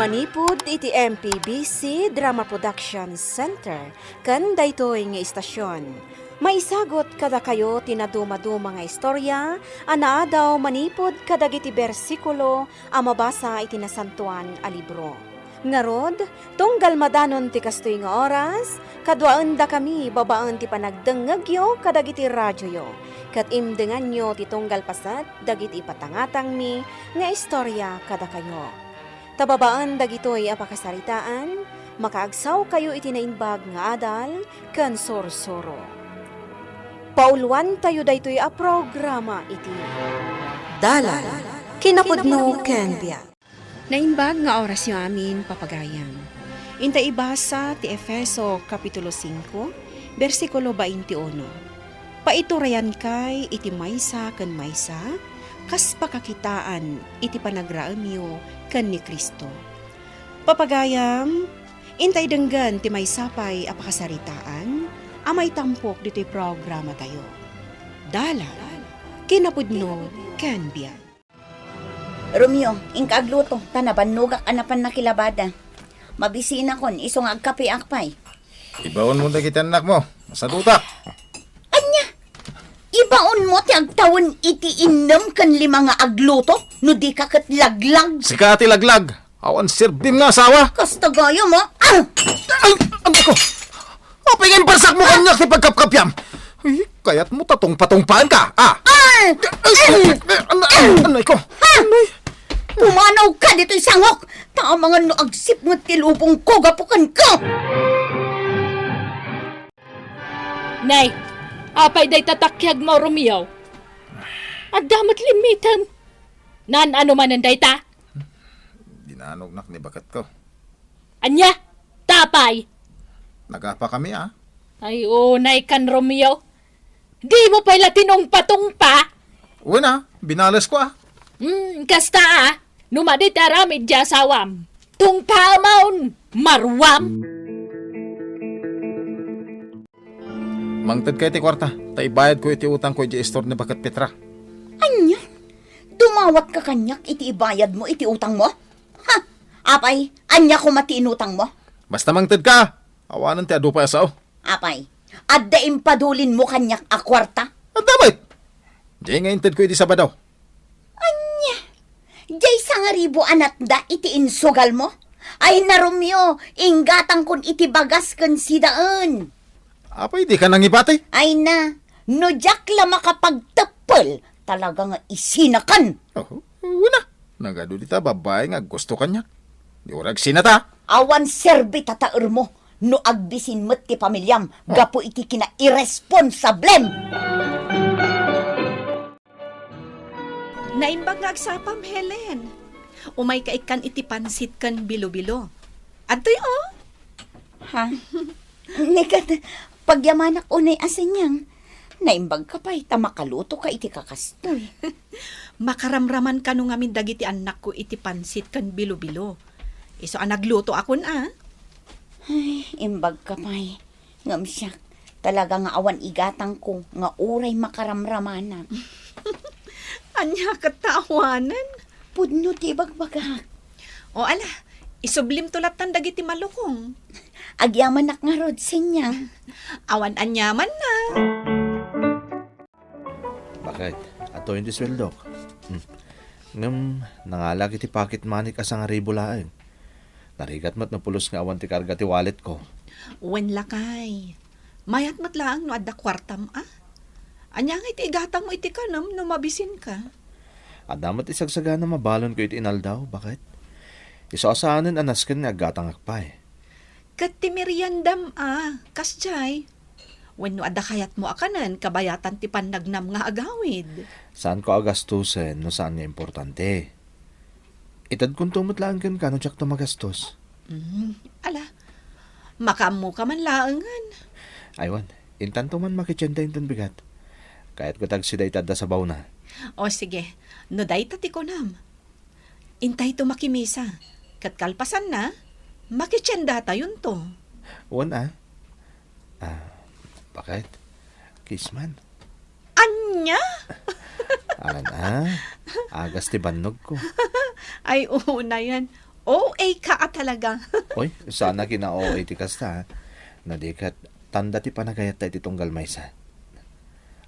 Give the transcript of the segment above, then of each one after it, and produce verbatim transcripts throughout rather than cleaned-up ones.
Manipud iti M P B C Drama Production Center ken daytoy nga istasion, maisagut kadakayo ti nadumaduma nga istorya a naadaw manipud kadagiti bersikulo a mabasa iti Nasantoan a Libro. Ngarud, tunggal madanon ti kastoy nga oras, kaduaendakami babaen ti panagdengngegyo kadagiti radioyo, ket imdenganyo ti tunggal paset dagiti ipatangatangmi nga istorya kadakayo. Ta babaen dagitoy a pakasaritaan, makaagsawkayo iti naimbag nga adal ken sursuro. Pauluantayo daytoy a programa iti Dalan, Kinapudno ken Biag. Naimbag nga orasyo amin, papagayam. Inta ibasa ti Efeso Kapitulo singko, bersikulo twenty-uno. Paiturayankay iti maysa ken maysa, kas pakakitaan iti panagraemyo ken ni Cristo. Papagayam, intay denggen ti maysa pay a pakasaritaan a maitampok ditoy programatayo. Dalan, Kinapudno ken Biag. Romeo, inka agluto, ta nabannogak a napan nakilabada. Mabisinakon, isu nga agkapeak pay. Ibaonmo dagiti annakmo, masadutak. Ania? Ibaonmo ti agtawen iti innem ken lima nga agluto, no di ka ket laglag? Sika ti laglag, awan serbim nga asawa. Kasta gayam, a? Ah! Ay, anak ko! Apay nga imbarsakmo kaniak ti pagkapkapiam? Ay, kayatmo ta tungpatungpaanka, a? Ah! Ay, ay, ay, anay ko. Ha? Anay. Pumanawka ditoy sangok! Ta amangan no agsipnget ti lubongko gapu kenka! Nay, apay dayta takiagmo, Romeo? Adda met limmitem. Naan-ano manen dayta? Dinanognak ni baketko. Ania? Apay? Nagapakami, a? Ay, unay kan Romeo. Dimo pay la tinungpatungpa? Wen a, binalesko, a. Hmm, kasta, a. No madi ti aramid ti asawam, tungpaemon, maruam. Mangtedka iti kuarta, ta ibayadko iti utangko idiay istor ni baket Petra. Ania? Dumawatka kaniak iti ibayadmo iti utangmo? Ha? Apay, ania koma ti inutangmo? Basta mangtedka, awanen ti adu pay a sao. Apay, adda impadulinmo kaniak a kuarta? Adda met! Diay nga intedko idi Sabado. Ania? Diay sangaribu a natda iti insugalmo? Ay na, Romeo, inggatangkon iti bagas ken sidaen. Apay, dika nangibati? Ay na, no diak la makapagteppel, talaga nga isinakan. Oh, wen a, nagadu dita babai nga aggusto kaniak. Di uray agsinata. Awan serbi ta taermo no agbisin met ti pamiliam gapu iti kinairresponsablem. Naimbag nga agsapam, Helen. Umayka ikkan iti pansit ken bilo-bilo. Adtoy, o. Ha? Ni ket, pagyamanak unay a seniang. Naimbagka pay ta makalutoka iti kakastoy. Makaramraman kano ngamin dagiti annakko iti pansit ken bilo-bilo. Isu a naglutoakon a. Ay, imbagka pay. Ngem siak, talaga nga awan igatangko nga uray makaramramanak. Ania ket ta awanen? Pudno ti ibagbagak. O ala, isublimto lattan dagiti malukong. Agyamanak ngarud, seniang. Awan aniamanna. Bakit? Adtoyen ti sueldok. Hmm. Ngem, nangalak iti pocket money-k a sangaribu laeng. Narigat met no pulos nga awan ti karga ti wallet-ko. Wen, lakay. Mayat met laeng no adda kuartam, a? Ania ngay ti igatangmo iti kanem no mabisinka? Adda met ti sagsagana mabalonko iti inaldaw, bakit? Isu a saanen a nasken nga aggatangak pay. Ket ti meriendam a, kasdiay? Wenno adda kayatmo a kanen kabayatan ti pannagnam nga agawid? Saanko a gastosen no saan nga importante. Itedkonto met laeng kenka no diakto magastos. Mm, ala, makaammoka man laengen. Aywan, intanto man makitienda inton bigat. Kayatko ti agsida iti adda sabawna. O sige, no dayta ti kunam. Intayto makimisa. Ket kalpasanna, makitiendatayonto. Wen a. Ah, bakit? Kiss man. Ania? Alan a, agas ti bannogko. Ay, unayen. O A ka a talaga. Oy, sana kina-O A ti kasta, ha? No di ket, tanda ti panagayatta iti tunggal maysa.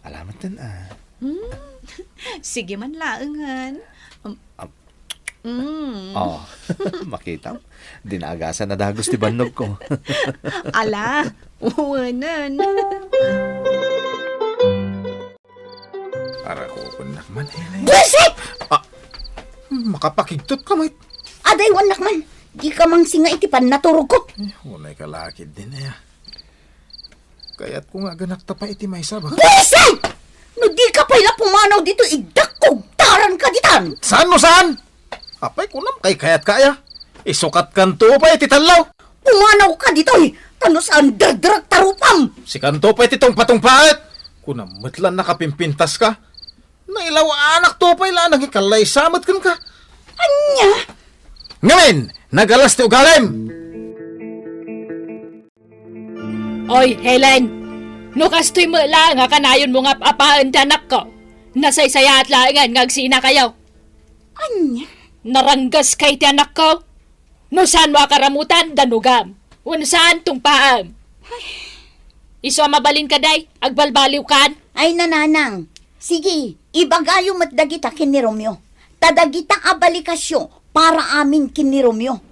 Ala metten, ah. Hmm, sige man laengen. Um, Am-, mm. Oh, makitam. Dinagasan a dagus ti bannogko. Ala, uwenen. Arakupennak man, Helen. Buisit! Ah, makapakigtot ka met. Adaywannak man. Di ka mangsinga iti pannaturogko. Eh, unay ka lakid din, eh. Kayatko nga aganakta pay iti maysa, baka. Buisit! No di ka pay la pumanaw ditoy, idakko, taran ka ditan! Saan no saan? Apay, kunam, kaykayatka aya? Isukat kanto pay iti tallaw. Pumanaw ka ditoy, ta no saan derderek tarupam. Sikanto pay ti tungpatungpaet. Kunam met la nakapimpintas ka. Nailaw anak to pay la nangikalaysa met kenka. Ania? Ngamin, nagalas ti ugalim. Oy, Helen! No kastoy met la nga kanayonmo nga ap-apaen ti anakko, nasaysayaat laengen nga agsinakayo. Ania? Naranggaska iti anakko. No saanmo a karamutan, danogam. Wenno saan, tungpaam. Isu a mabalin kadi, agbalbaliwkan. Ay, nanang. Sige, ibagayo met dagita ken ni Romeo. Ta dagita a balikasyo, para amin ken ni Romeo.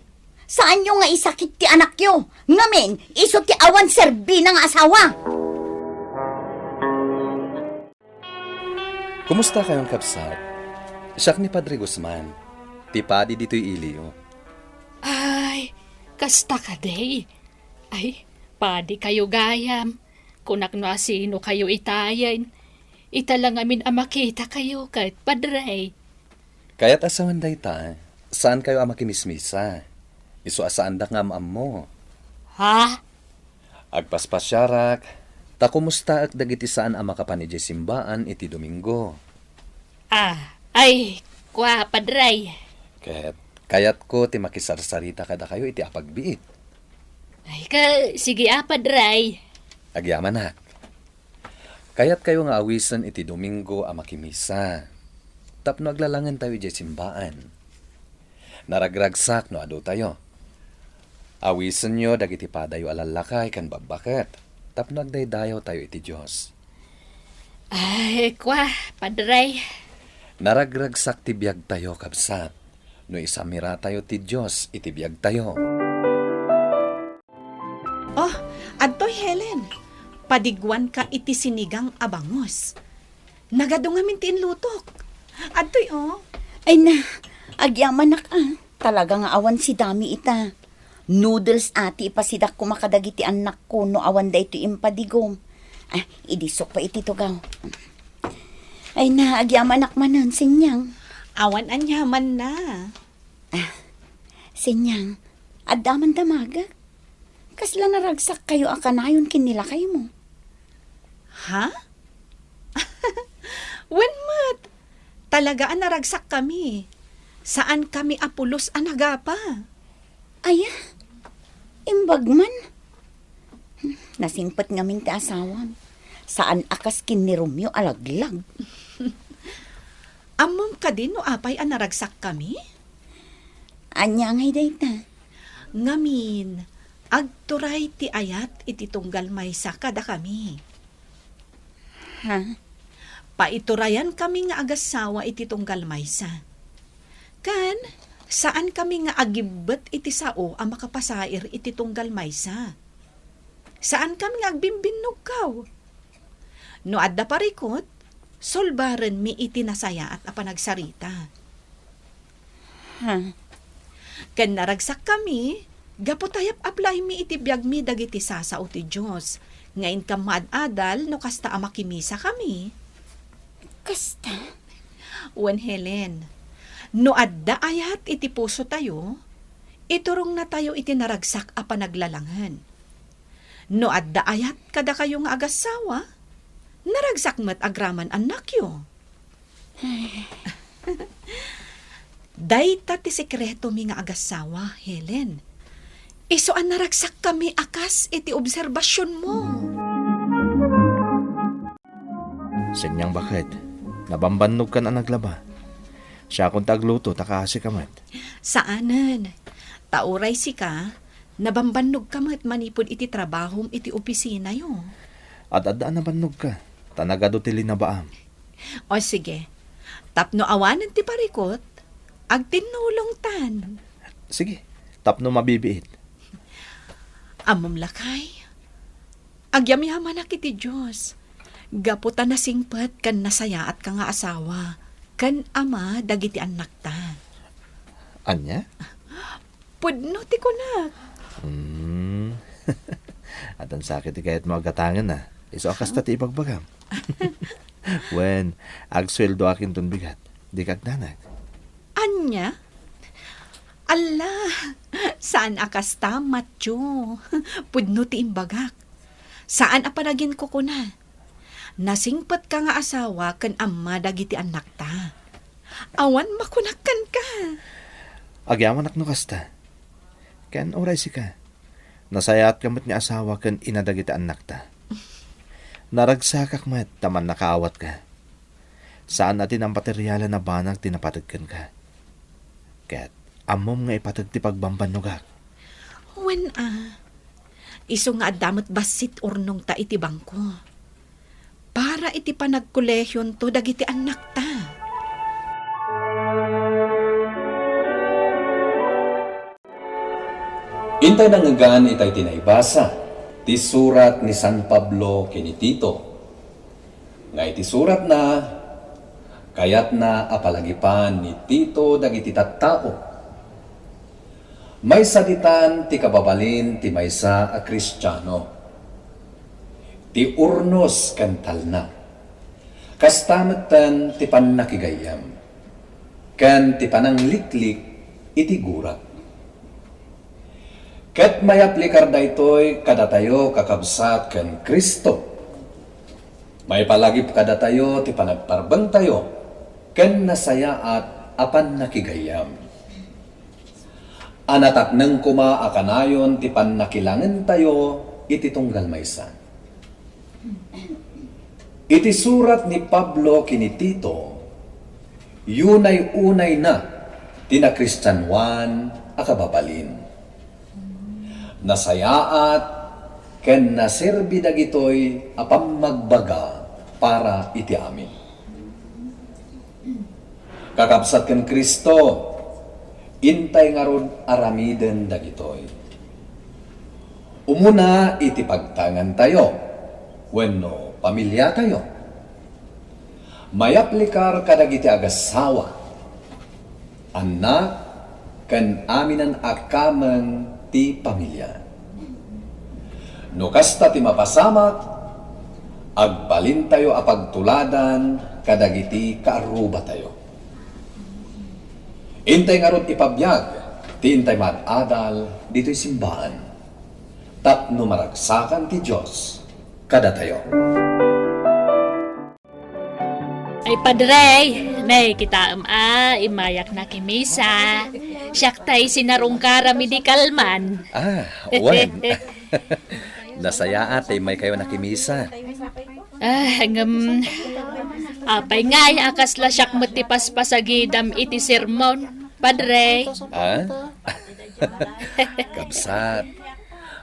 Saanyo nga isakit ti anakyo. Ngamin, isu ti awan serbina nga asawa. Kumusta kayon, kabsat? Siak ni Padre Guzman, ti padi ditoy iliyo. Ay, kasta kadi. Ay, padi kayo gayam. Kunak no asino kayo itayen. Ita la ngamin a makita kayo ket, Padre. Kayat a sawen dayta, saan kayo a makimismisa. Isu a saandak nga am-ammo. Ha? Agpaspasiarak, ta kumustaek dagiti saan a makapan idiay simbaan iti Domingo. Ah, ay, kua, Padre. Ket kayatko ti makisarsarita kadakayo iti apagbiit. Ay, ka, sige a, Padre. Agyamanak. Kayatkayo nga awisen iti Domingo a makimisa, tapno aglalangentayo idiay simbaan. Naragragsak no adutayo. Awisenyo dagiti padayo a lallakay ken babbaket, tapno agdaydayawtayo iti Dios. Ay, kua, Padre. Naragragsak ti biagtayo, kabsat, no isamiratayo ti Dios iti biagtayo. Oh, adtoy, Helen. Padiguanka iti sinigang a bangus. Nagadu ngamin ti inlutok. Adtoy, oh. Ay na, agyamanak a. Talaga nga awan sidami ita. Noodles a ti ipasidakko makadagiti annakko no awan daytoy impadigom. Ah, idisok pay iti tugaw. Ay na, agyamanak manen, Senyang. Awan aniamanna. Ah, Senyang, adda man damagek. Kasla naragsakkayo a kanayon ken ni lakaymo? Ha? Wen met, talaga a naragsakkami. Saankami a pulos a nagapa. Aya, imbag man. Nasingpet ngamin ti asawam. Saan a kas ken ni Romeo a laglag. Ammom kadi no apay a naragsakkami? Ania ngay dayta? Ngamin, agturay ti ayat iti tunggal maysa kadakami. Ha? Paiturayankami nga agassawa iti tunggal maysa. Ken, saankami nga agibbet iti sao a makapasair iti tunggal maysa. Saankami nga agbimbinnugkaw. No adda parikut, sulbarenmi iti nasayaat a panagsarita. Ha? Ken naragsakkami, gapu ta yap-aplaymi iti biagmi dagiti sasao ti Dios, nga inkam maad-adal no kasta a makimisakami. Kasta? Wen Helen, no adda ayat iti pusotayo, iturongnatayo iti naragsak a panaglalangen. No adda ayat kadakayo nga agassawa, naragsak met agraman annakyo. Dayta ti sekretomi nga agassawa, Helen. Isu a naragsakkami a kas iti obserbasionmo. Senyang baket, nabambannogkan a naglaba. Siakon ti agluto ta kaasika met. Saanen. Ta uray sika, nabambannogka met manipud iti trabahom iti opisinayo. Ad-adda a nabannogka, ta nagadu ti linabaam. O sige, tapno awanen ti parikut, agtinnulongtan. Sige, tapno mabibiit. Ammom lakay, agyamyamanak iti Dios, gapu ta nasingpet ken nasayaatka nga asawa ken ama dagiti annakta. Ania? Pudno ti kunak. Hmm. Addan sakit ti kayatmo a gatangen, a. Isu a kasta ti ibagbagam. Wen, agsueldoak inton bigat. Dika agdanag. Ania? Alla, saan a kasta, Matthew. Pudno ti imbagak. Saan a panaginkukuna. Nasingpetka nga asawa ken ama dagiti annakta. Awan makunak kenka. Agyamanak no kasta. Ken uray sika, nasayaatka met nga asawa ken ina dagiti annakta. Naragsakak met ta mannakaawatka. Saan a ti namaterialan a banag ti napateg kenka. Ket ammom nga ipateg ti pagbambannogak. Wen a, isu nga adda met bassit urnongta iti bangko. Para iti panagkolehionto dagiti annakta. Intay nangngegan itay ti naibasa ti surat ni San Pablo ken ni Tito. Nga iti suratna, kayatna a palagipan ni Tito dagiti tattao. Maysa ditan ti kababalin ti maysa a Kristiano. Ti urnos ken talna. Kasta metten ti pannakigayyem ken ti panangliklik iti gurat. Ket mayaplikar daytoy kadatayo, kakabsat, ken Cristo. Maipalagip kadatayo ti panagparbengtayo ken nasayaat a pannakigayyem. A natakneng koma a kanayon ti pannakilangentayo iti tunggal maysa. Iti surat ni Pablo ken ni Tito, unay-unayna ti nakristianoan a kababalin. Nasayaat ken naserbi dagitoy a pammagbaga para iti amin. Kakabsat ken Cristo, intay ngarud aramiden dagitoy. Umuna iti pagtaengantayo wenno pamiliatayo. Mayaplikar kadagiti agassawa, annak, ken aminen a kameng ti pamilia. No kasta ti mapasamak, agbalintayo a pagtuladan kadagiti kaarrubatayo. Intay ngarud ipabiag ti intay maad-adal ditoy simbaan, tapno maragsakan ti Dios kadatayo. Ay, Padre, nay, kitaem a, immayak nakimisa. Siak tay sinarungkaram idi kalman. Ah, wen. Nasayaat tay immaykayo nakimisa. Ah, ngem, apay ngay a kasla siak met ti paspasagidam iti sermon, Padre? Ah? Kabsat,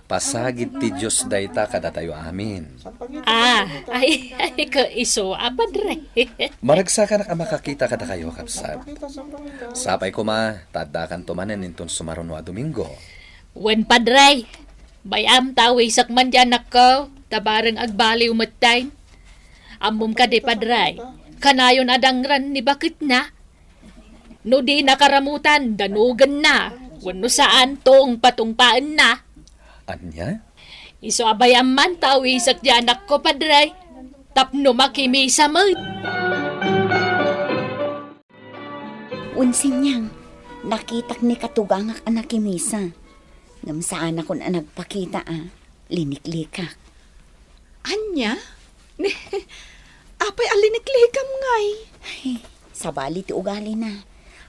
pasagid ti Dios dayta kadatayo amin. Ah, ay, ay, ka isu a, Padre. Maragsakanak a makakita kadakayo, kabsat. Sapay koma, ta addakanto manen inton sumaruno a Domingo. Wen, Padre. Bay-am ta awisek man ti anakko, ta bareng agbaliw metten. Ammom kadi, Padre, kanayon a dangran ni baketna. No di nakaramutan, danugenna, wenno saan, tungpatungpaenna. Ania? Isu a bay-am man ta awisek ti anakko, Padre, tapno makimisa met. Wen, Sinyang, nakitak ni katugangak a nakimisa. Ngem saanakon a nagpakita a liniklikak. Ania? Apay a liniklikam ngay? Ay, sabali ti ugalina.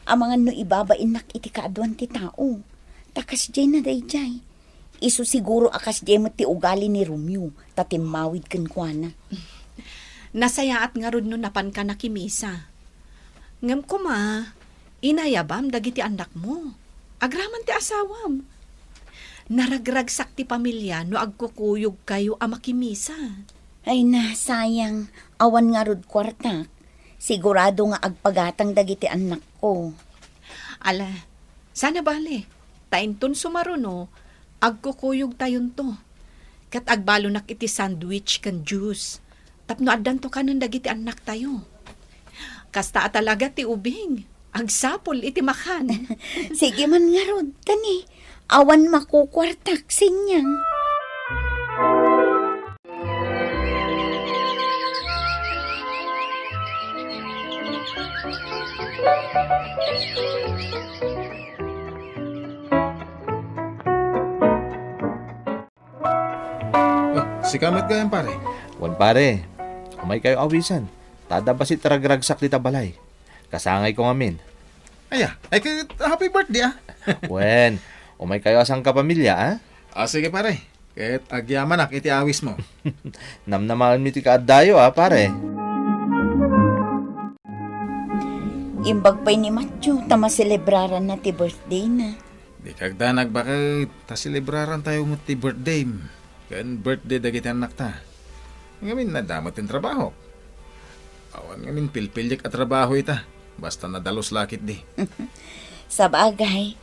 Amangan no ibabainnak iti kaaduan ti tao. Ta kasdiay na daydiay. Isu siguro a kasdiay met ti ugali ni Romeo, ta timmawid kenkuana. Nasayaat ngarud no napanka nakimisa. Ngem koma, inayabam dagiti annakmo. Agraman ti asawam. Naragragsak ti pamilia no agkukuyogkayo a makimisa. Ay na, sayang. Awan ngarud kuartak. Sigurado nga agpagatang dagiti annakko. Ala, sana bale. Ta inton sumaruno, agkukuyogtayonto. Ket agbalonak iti sandwich ken juice. Tapno addanto kanen dagiti annaktayo. Kasta a talaga ti ubing. Agsapul iti makan. Sige man ngarud, kani, awan makukuartak, Sinyang. Oh, sika met gayam, pare. Wen, pare. Umaykayo awisan. Ta adda bassit ragragsak dita balay. Kasangayko ngamin. Aya, ay ket happy birthday, ah. Wen, umaykayo a sangkapamilia, ah? Ah, sige, pare. Ket agyamanak iti awismo. Namnamaenmi ti kaaddayo, ah, pare. Imbag pay ni Matthew ta maselebraranna ti birthdayna. Dika agdanag, baket, ta selebrarantayo met ti birthdayem ken birthday dagiti annakta. Ngamin, nadamot ti trabahok. Awan ngamin pilpiliek a trabaho ita, basta nadalus la ketdi. Sabagay,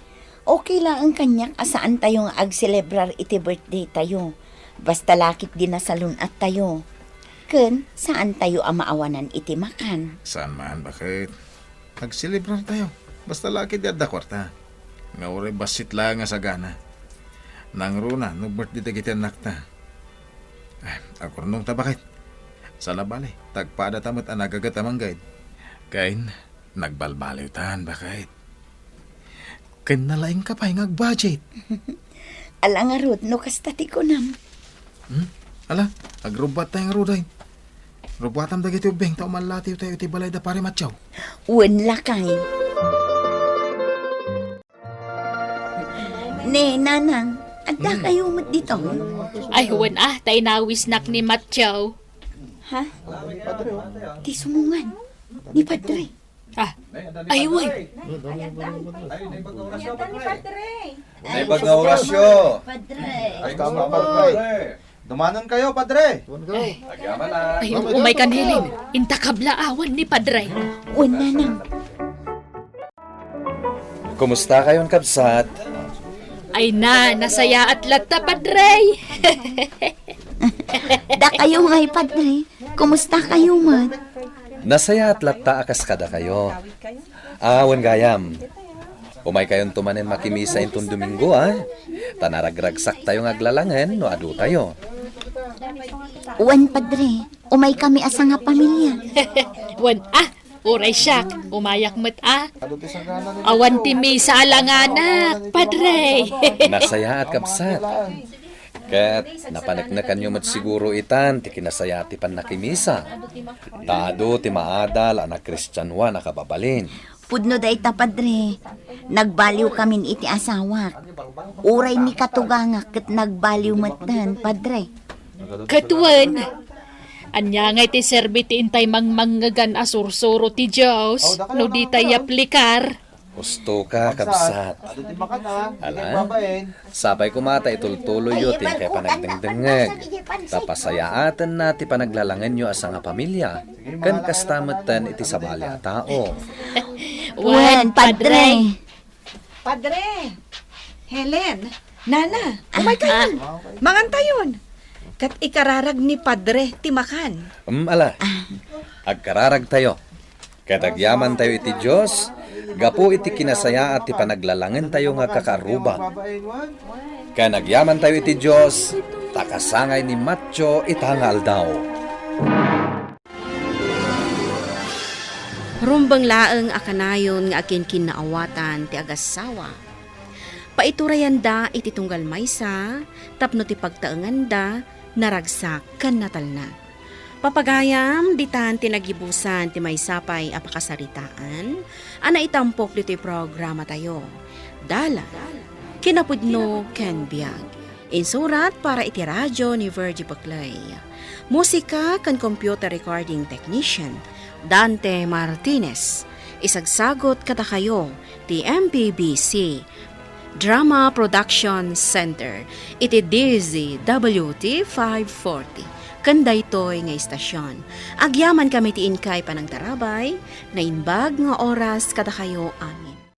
okay laeng kaniak a saantayo nga agselebrar iti birthdaytayo, basta la ketdi nasalun-attayo, ken saantayo a maawanan iti makan. Saan man, baket. Agselebrartayo. Basta la ketdi adda kuarta. Nga uray bassit laeng a sagana. Nangruna no birthday dagiti annakta. Ah, agurnongta, baket. Sala bale, tagpadata met a nagaget a manggayad. Ken, nagbalbaliwtan, baket. Ken nalaingka pay nga agbudget. Ala ngarud no kasta ti kunam. Hmm? Ala, agrubbuattayo ngarud, ay. Rubbuatam dagiti ubbing ta umallatiwtayo iti balayda Pare Matyaw. Wen lakay. Ne, Nanang, addakayo met ditoy? Ay, wen, ah, ta inawisnak ni Matyaw. Ha? Ti sumungan. Ni Padre. Ah, ay, wen. Naimbag nga orasyo. Padre. Ay, tama, Padre. Dumanonkayo, Padre. Ay, umaykan, Helen. Inta kablaawan ni Padre. Wen, Nanang. Kumustakayon, kabsat? Ay na, nasayaat latta, Padre. Dakayo ngay, Padre. Kumustakayo met? Nasayaat latta a kas kadakayo. Ah, wen gayam. Umaykayonto manen makimisa inton Domingo, ah. Ta naragragsaktayo nga aglalangen no adutayo. Wen, Padre. Umaykami a sangapamilia. Wen, ah. Uray siak, umayak met a. Awan ti misa a langanak, Padre. Nasayaat, kabsat. Ket napaneknekanyo met siguro itan ti kinasayaat ti pannakimisa. Ta adu ti maadal a nakristianoan a kababalin. Pudno dayta, Padre. Nagbaliwkamin iti asawak. Uray ni katugangak ket nagbaliw metten, Padre. Ket wen, ania ngay ti serbi ti intay mangmangngegan a sursuro ti Dios no ditay yaplikar? Husto ka, kabsat. Ala, sapay koma ta itultuloyyo ti inkay panagdengdengngeg. Ta pasayaatenna ti panaglalangenyo a sangapamilia, ken kasta metten iti sabali a tao. Wen, Padre. Padre, Helen, Nana, ah, umaykayon. Ah. Mangantayon. Ket ikararag ni Padre ti makan. Mm, ala. Ah. Agkararagtayo. Ket agyamantayo iti Dios, gapu iti kinasayaat ti panaglalangentayo nga kakaarruba. Ken agyamantayo iti Dios, ta kasangay ni Matyo ita nga aldaw. Rumbeng laeng a kanayon nga akinkinnaawatan ti agassawa. Paiturayanda iti tunggal maysa tapno ti pagtaenganda naragsak ken natalna. Papagayam, ditan ti nagibusan ti maysa pay a pakasaritaan a naitampok ditoy programatayo. Dalan, kinapudno ken biag. Insurat para iti radio ni Virgie Peclay. Musika ken computer recording technician, Dante Martinez. Isagsagot kadakayo ti M P B C. Drama Production Center iti D Z W T five forty. Ken daytoy nga istasion, agyamankami ti inkay panangtarabay, naimbag nga oras kadakayo amin.